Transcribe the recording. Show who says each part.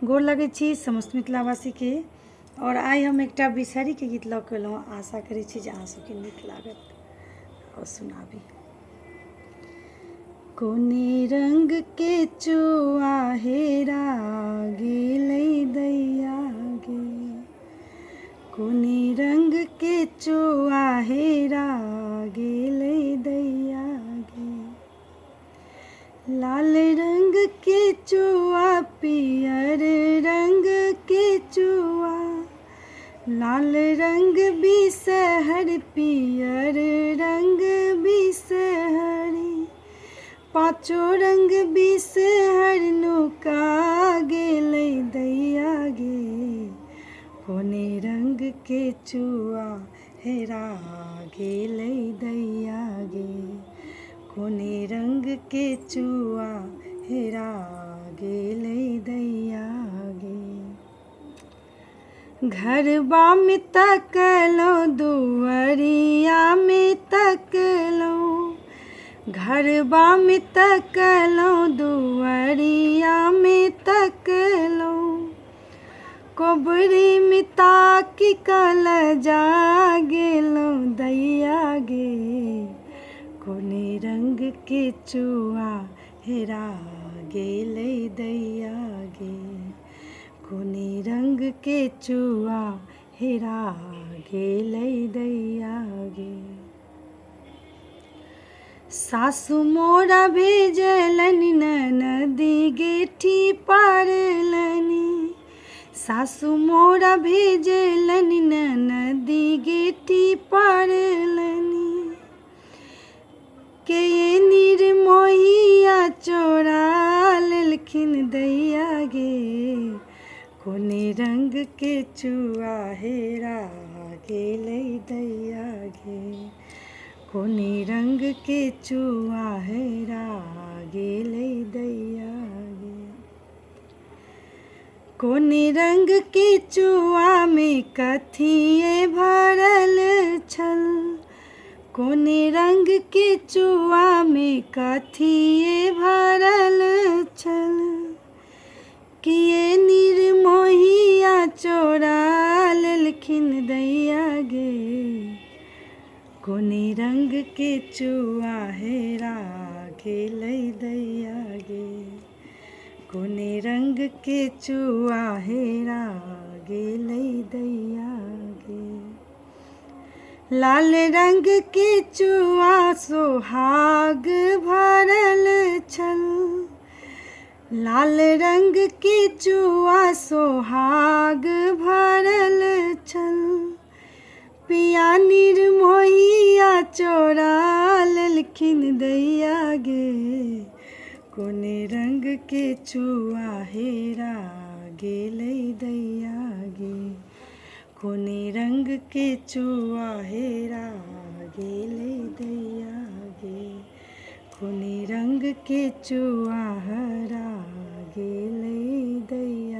Speaker 1: गोर लगै छी समस्त मिथिलावासीके। आओर आइ हम एकटा बिसहरीके गीत लऽ कऽ एलहुँ। आशा करै छी जे अहाँ सबके नीक लागत आओर सुनाबी। कोने रंग के चुआ हेरा गेलै दैया गे, कोने रंग के चुआ हेरा गेलै दैया गे। लाल रंग के चुआ पियर रंग के चुआ, लाल रंग बिसहर पियर रंग बिसहरी, पाँचो रंग बिसहर नुका गेलै दैया गे। कोने रंग के चुआ हेरा गेलै दैया गे, कोने रंग के चुआ हेरा गेलै दैया गे। घरबा में तकलहुँ दुअरिया में तकलहुँ, घरबा में तकलहुँ दुअरिया में तकलहुँ, कोबरी में ताकि कऽ लजा गेलहुँ दैया गे। कोने रंग के चुआ हेरा गेलै दैया गे, कोने रंग के चुआ हेरा गेलै दैया गे। सासु मोरा भेजलनि ननदी गेठी पारलनि, सासु मोरा भेजलनि ननदी गेठी पारलनि, के निर्मोहिया चोरा लेलखिन दैया गे। कोने रंग के चुआ हेरा गेलै दैया गे, कोने रंग के चुआ हेरा गेलै दैया गे। कोने रंग के चुआमे कथिए भरल छल, कोने रंग के चुआमे कथिए भरल छल, किए निर्मोहिया चोरा लेलखिन दैया गे। कोने रंग के चुआ हेरा गेलै दैया गे, कोने रंग के चुआ हेरा गेलै दैया गे। लाल रंग के चुआ सोहाग भरल छल, लाल रंग के चुआ सोहाग भरल छल, पिया निर्मोहिया चोरा लेलखिन दैया गे। कोने रंग के चुआ हेरा गेलै दैया गे, कोने रंग के चुआ हेरा गेलै दैया गे, कोने रंग के चुआ हरा गेलै दैया।